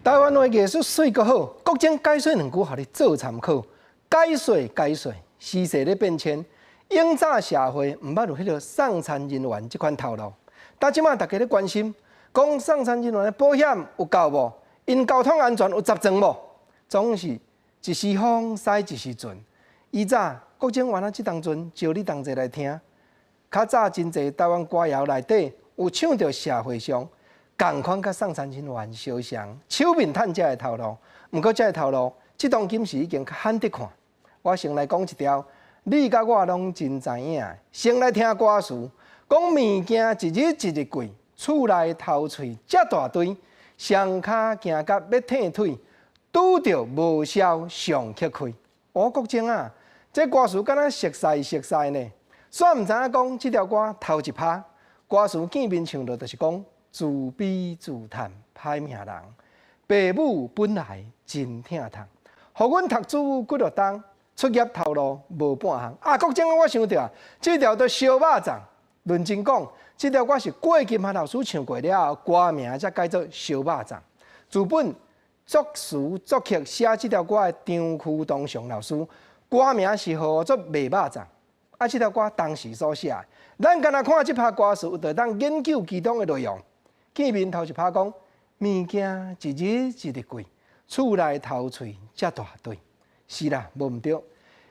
台灣話藝術媠閣好，國政解說兩句，予你做參考。解說解說，時勢咧變遷，永早社會毋捌有彼个送餐人員這款頭路。但這馬大家咧關心，講送餐人員的保險有夠無？𪜶交通安全有十全無？總是一時風駛一時船。以早國政原來這當陣招你同齊來聽，較早真濟台灣歌謠內底有唱著社會上仝款佮送餐人員相像，手面趁食的頭路。毋過這个頭路，這當今時已經較罕得看。我先來講一條，你佮我攏真知影。先來聽歌詞，講物件一日一日貴，厝內頭喙遮大堆，雙跤行甲欲退腿，拄著無痟上吃虧。哦，國政啊，這歌詞敢若熟似熟似呢？煞毋知影講這條歌頭一拍，歌詞見面唱著就是講自卑自嘆歹命人，爸母本來真疼痛，予阮讀書幾落冬，出業頭路無半項。啊，國政我想著啊，這條著燒肉粽。認真講，這條歌是郭金霞老師唱過了後，歌名才改做燒肉粽。自本作詞作曲寫這條歌的張區東祥老師，歌名是號做賣肉粽。啊，這條歌當時所寫的，咱干焦看這拍歌詞，有會當研究其中的內容。見面頭一拍講，物件一日一日貴，厝內頭喙遮大堆。是啦，無毋對。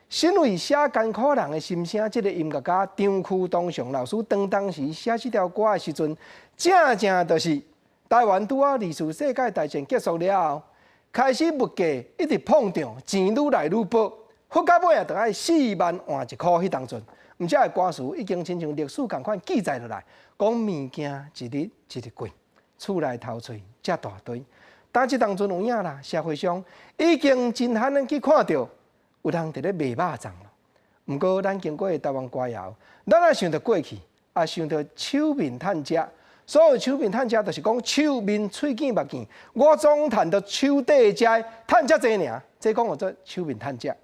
身為寫艱苦人的心聲，這个音樂家張區東祥老師，當當時寫這條歌的時陣，正正就是台灣拄仔二次世界大戰結束了後，開始物價一直膨脹，錢愈來愈薄，好到尾啊，著愛4萬換一箍彼當陣。毋這个歌詞已經親像歷史仝款記載落來，講物件一日一日貴，厝內頭喙遮大堆。但這當陣有影啦，社會上已經真罕能去看著有人佇咧賣肉粽咯。毋過咱經過台灣歌謠，咱若想著過去，也想著手面趁食。所謂手面趁食，就是講手面喙耳目耳，我總趁著手底食，趁遮濟爾。這講號做手面趁食。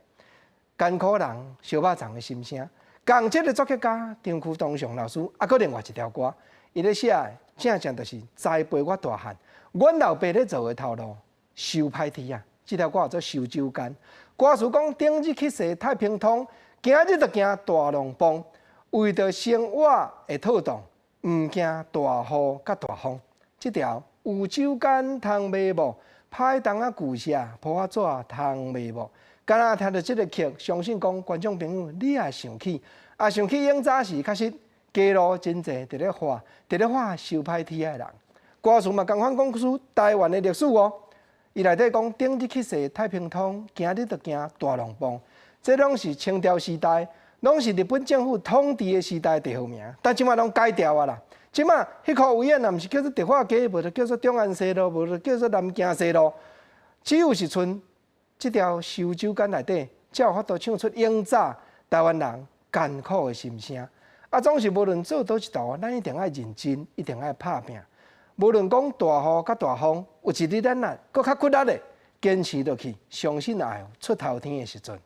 艱苦人燒肉粽的心聲，仝這个作曲家張區東祥老師，猶閣另外一條歌，伊咧寫的正正就是栽培我大漢。阮老爸咧做的頭路，收歹鐵仔，這條歌號做收酒矸。歌詞講頂日去踅太平通，今日就行大龍峒，為著生活會妥當，毋驚大雨佮大風。這條有酒矸通賣無？歹東仔舊寫鋪仔紙通賣無？敢若聽著這个曲，相信講觀眾朋友你也想起，也想起永早時確實街路真濟佇咧畫收歹鐵仔的人。歌詞嘛仝款講出台灣的歷史哦。伊內底講頂日去踅太平通，今日就行大龍峒。這攏是清朝時代，攏是日本政府統治的時代地號名，但這馬攏改掉啊啦。這馬彼箍位仔，若毋是叫做迪化街，無就叫做中安西路，無就叫做南京西路。只有是賰這條收酒矸內底，才有法度唱出永早台灣人艱苦的心聲。啊，總是無論做佗一道，咱一定愛認真，一定愛拍拚。無論講大雨佮大風，有一日咱若閣較骨力的堅持落去，相信也會有出頭天的時陣。